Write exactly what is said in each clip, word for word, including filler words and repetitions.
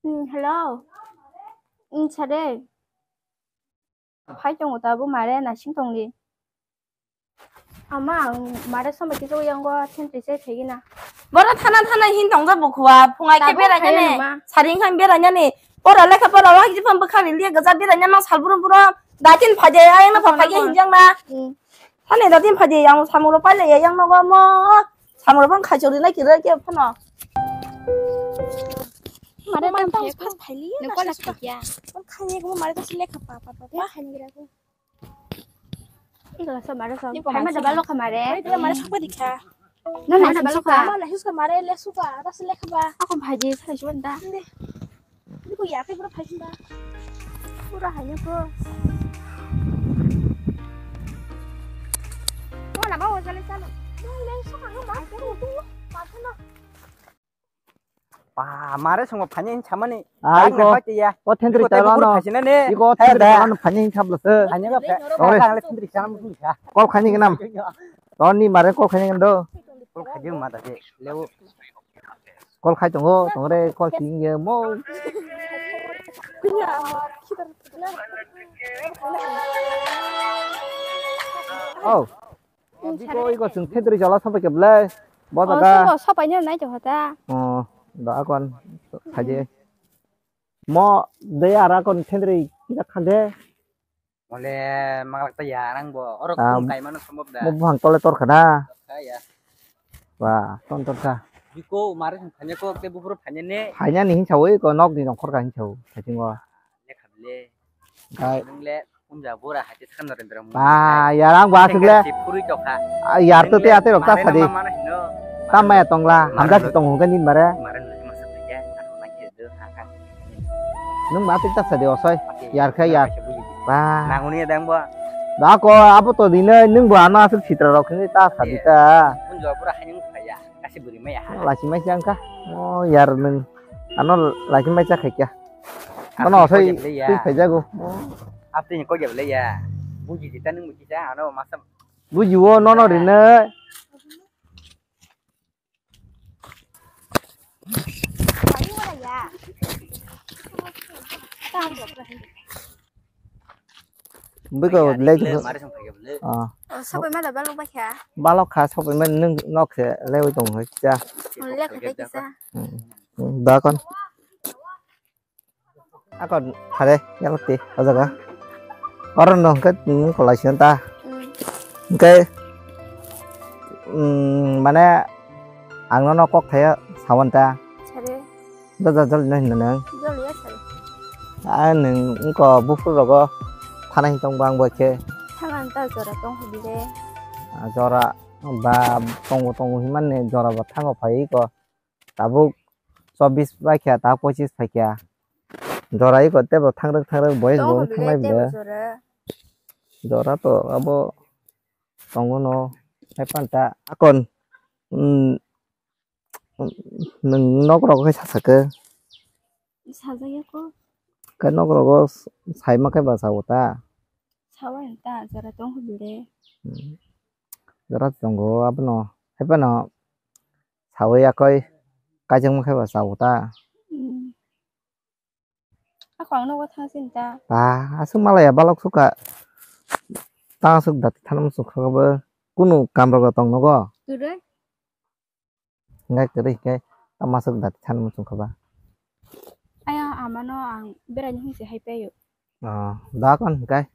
Hmm, hello. Hmm, sade. Phai tongo ta bo mare nasing tongdi. Ama ang mare sombai kisa yango sentry se thegina. Boro thana thana hin tongja bukhua phungai ke Tabuk bera phai nyane. Ano ma. Saring khan bera nyane. Ora lekha pora wa jipan bwkhani liya gaja bera nyama salburu buru. Datin phaje ayang na phaje hinjang na. Hmm. Thani datin phaje yang samuro paile yang nogo mo. Samuro bang khajori na kira ke phano. Mare tam tam pas phaili. Nokol na khajya. Khani ko mare tas lekha pa pa pa. Khani gira ko. Iko sa mare sa. Iko mare sa balo khamare. Iko mare sa dikha. Na na sa balo kha. Mare sa mare le suka, tas le khaba. Ako bhaji sa suan da. Iko ya ke pura bhaji da. Pura hanya ko. Wala ba wajale chalo. Le suka no ma ko tu. Ma na. Pa, mare songo phanya hin chamani. Ah, iko. O thendri chalano. Iko thendri chalano phanya hin chamlo se. Phanya ko phe. Ore. Kang le thendri chalam hin cha. Kol khani gnam. Toni mare kol khani gndo. Kol khaji ma ta je. Leu. Kol khai tongo, tongre kol sing ye mo. Oh. Biko iko chwng thendri jala sapai khe belai. Bo jaga. Oh, sobo sapai nai to hota. Oh, da akon khaje. Mo de ara kon thendri kisa khande. Mole maglak ta ya rang bo. Oro kum kai mano sombop da. Mo buhang tole tor khana. Kha ya. Wah, ton ton kha. Biko mare phanya ko te bufuru phanya ne. Phanya ni hinsa oi ko nok ni nongkhor ka hinsa o. Thajing o. Lekha bele. Gai. Nung le, unja bura hati thakan Narendra Modi. Ah, ya, ang ba asuk le. Sip puri tokha. Ah, yar to te ate rok ta sadi. Tam maya tongla, hamja si tong hungka nin bare. Mare nung masa tanya, aku lagi itu, angkat. Nung ma tik ta sadi osoi. Yar kha yar. Ba. Nanguni dang bo. Da ko abo to dine nung bo ano asuk sitra rok ni ta sadi ta. Unja bura hanyung khaya, kasi buri maya. Lasi mai jang kha. Oh, yar nung. Ano lasi mai cha khai kya. Ano asai twi phaijago. Apni ni kok ya le ya. Buji jita nung buji ja ano masa. Buji wo nono rine. Biko le. Ah. Oh, sabai ma da balok ba kha. Balok kha sabai ma nung nok se lewi tong hoi cha. Lek kha cha. Da kon. Ako thare yalak ti o jaga. Oro no hwnkhe nung kolai sino ta. Hwnkhe mane ang nono kok thaio sawan ta. Sare. Jaja jol no hinna nang. Jol ya sare. A nung wngko buphuru rogo thana hin tong bang bo khe. Thana ta jora tong hudi de. Jora ba tongo tongo hinmani jora ba thango phai ko. Tabuk chobbish paikha, tabuk pochis paikha. Jora iko tebo thangrwk thangrwk boys bo wng thanglai bwle. Jora to abo tongo no hai panta akon nwng nok rok hai sasak khe. Sajak ya ko. Khe nok rogo sai ma khe ba sao ta. Sawa ta jora tong bwle. Jora tongo abono hai pano. Sawi yakoi kaijakma khe ba chao ta. Ako ang nogo thang sin ta. Ta aswk malaya balok sukha. Ta aswk dati thanam sukha ba kunu kam rok tong nogo. Kwrwi. Ngai kwrwi khe tama aswk dati thanam sukha ba. Aya amano ang beraini hwnse hai paio. Ah, da kon kai.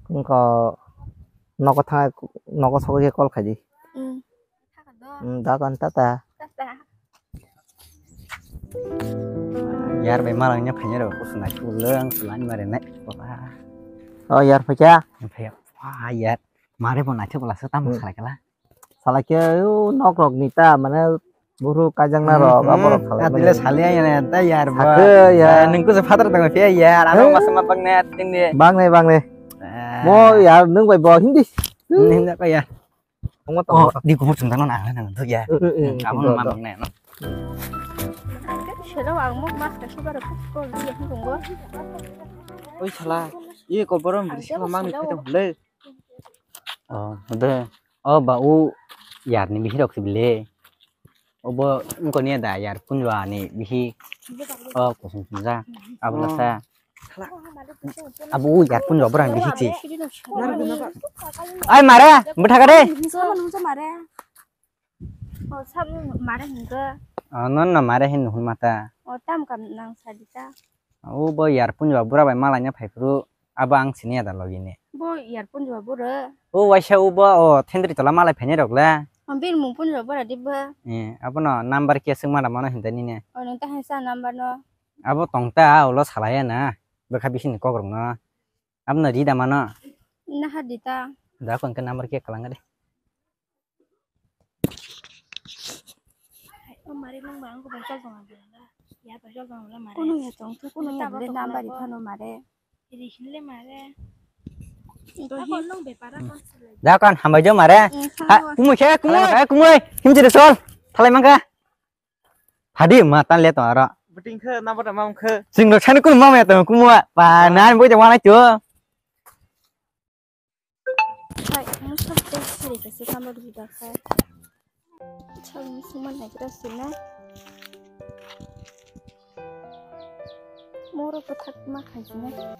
Engko nogo thang nogo sogwi khe call khaidi. Da kon tata. Yar bai malang nya phanya ro kusu nai kulo ang sulani mare nai. Oh yar phakya. Phaya. Wah yar. Mare bo naithok bwla se tamo salai kala. Salai khe o nok rok ni ta mane buru kajang na rok abo rok salai. Atile mani. Sali ya na ta yar bo. Sakhe ya. Nung kusu phatar tong phiya yar. Ano masa ma bang ne ating de. Bang ne bang ne. Mo yar nung bai bo hindi. Hindi ko yar. Tongma tong. Oh di kubur chung tang na na na ya. Abo ma bang ne no. Selo ang mo mas ka sugar ko ko di ya ko. Oi sala. Ye ko borom bisi ma mang ni khaitong le. Oh, de. Oh, ba u yar ni bihi rok sibile. Obo wngkha niya da yar punjua ni bihi. Oh, kusum sumja. Abo lasa. Abo u yar punjua borang bihi si. Ai mare, bwtha ka de. Hinso manu hinso mare. Oh, sabo mare hingo. Oh, non no mare hin hun mata. Oh, tam kam nang sadita. Obo yar punjua bura bai malaina phaiphuru. Abo ang sini ada logi ni. Bo yar punjua bura. Oh, waisa obo, oh, thendri tola malai phainai rok la. Oh, bir mung punjua bura di ba. Eh, abo no number kia sung mana mano hinta ni ne. Oh, nung ta hai sa number no. Abo tong ta, ulo salaya na. Bwkha bising ni kok rok no. Abo no ri da mano. Na ha di ta. Da ko engke number kia kalang de. O mare nang ba ang ko bai chal tong ang la. Ya bai chal tong la mare. Kuno ya tong tu kuno ya le number i phano mare. Ri hin le mare. Ako nang bepara kon sile. Da kon hambai jo mare. Ha, kumui khe kumui. Kumui, kumui. Himjiri sol. Thalai mangkha. Phadi ma tan le to aro. Buting khe na bada mam khe. Sing rok sani kun mam ya to kumui. Pa nan boi de wana cho. Hai, ang sab tei sari kaisa kama rwjak hai. Chal musuman hai kira sina. Moro pathak ma khai sina.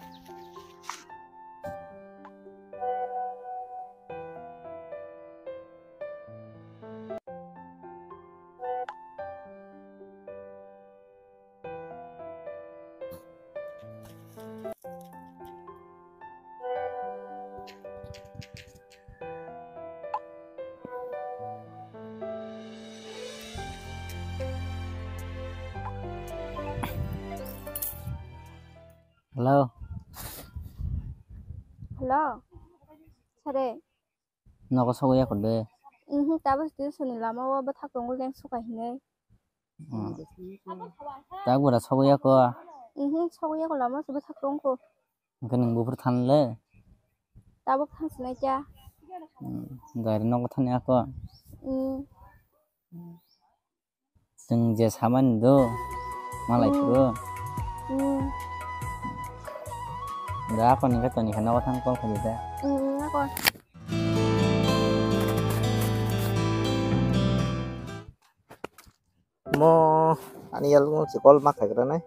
Hello. Hello. Sare. Nogo sogwi ya kode. Mhm, tabuk station ni lama o bwthak tongo leng suka hinwi. Hmm. Tak bura sogwi ya ko. Mhm, sogwi ya ko lama se bwthak tongko. Hwnkhe nwng buphuru thanle? Tabuk thang sinai kya. Hmm, gari nogo thani ya ko. Hmm. Chwng je samani do, malai phuru. Hmm. Da, ako ni khe toni khe nogo thang call khaidi da. Hmm, ako. Mo, ani yalngo si call ma khaigra nai.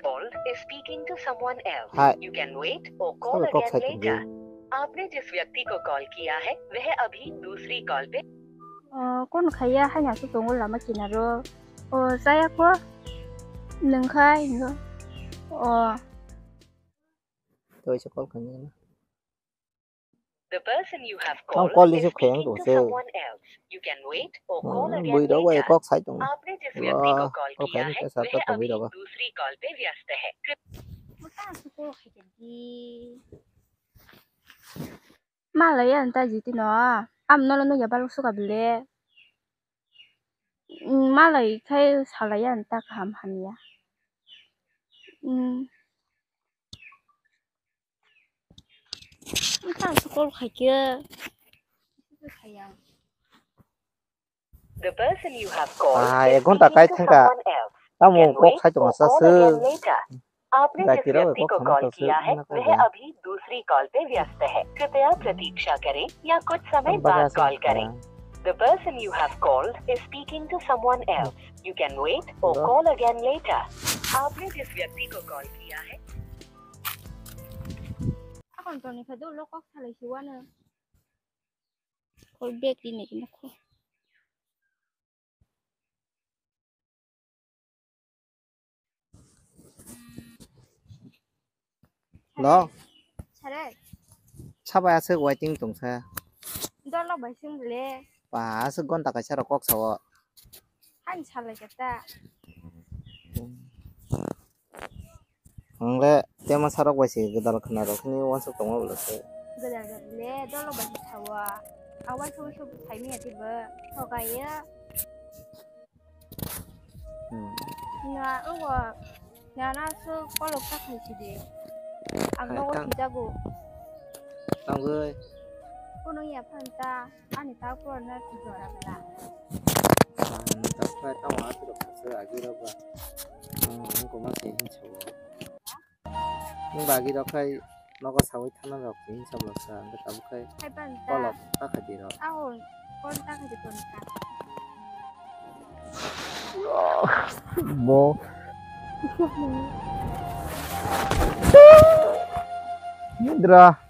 Call is speaking to someone else. Hai. You can wait or call again later. Sabo kok sai tongdi. आपने जिस व्यक्ति को कॉल किया है, वह अभी दूसरी कॉल पे Oh, kon khaiya haina su tongo lama kinaro. Oh, chaya ko. Nung khai hingo. Oh. Toi se call khaina. The person you have called is speaking to someone else. You can wait or call again later. Bui rok bai kok sai tongo. आपने जिस व्यक्ति को कॉल किया है, वह अभी दूसरी कॉल पे व्यस्त है। Malai ya nta jiti no. Am nono nugya balok suka bile. Mm, malai khai salai ya nta kaham hamya. Mm. Nta su call khai khe. The person you have called is speaking to someone else. Ah, ek ghonta kai thangkha. Tamo kok sai tongo sa se. आपने जिस व्यक्ति को कॉल किया है, वह अभी दूसरी कॉल पे व्यस्त है। कृपया प्रतीक्षा करें या कुछ समय बाद कॉल करें। The person you have called is speaking to someone else. You can wait or call again later. आपने जिस व्यक्ति को कॉल किया है। Akon toni khe dolo kok salai si wano. Call back di nai nokho. Hello. Sare. Sabai aswk waiting tongsa. Dolo bai sing le. Pa aswk gonta kaisa rok kok sao. Hain salai khe ta. Ang le tema sarok bai se gwdal khna rok hwnwi uansuk tongma bwlwk se. Gwdal gwdal le dolo bai se thawa. Awai se uansuk thai manya tei bo thokai ya. Hmm. Na ogo nana so kolok ta khai si de. Ang nogo thijago. Tangwi. Kono ya phanta. Ani ta pura na ki jora bela. Ani ta pura ta wa tu ka se agi ro ba. Hmm, ko ma se hin chawo. Nung ba agi ro khai Nogo sawi thana rok hinsa bwsa, hwnkhe tabuk khai Hai ban ta. Kolok ta khai di rok. Aho, kon ta khai di kon ta. Bo. Nidra.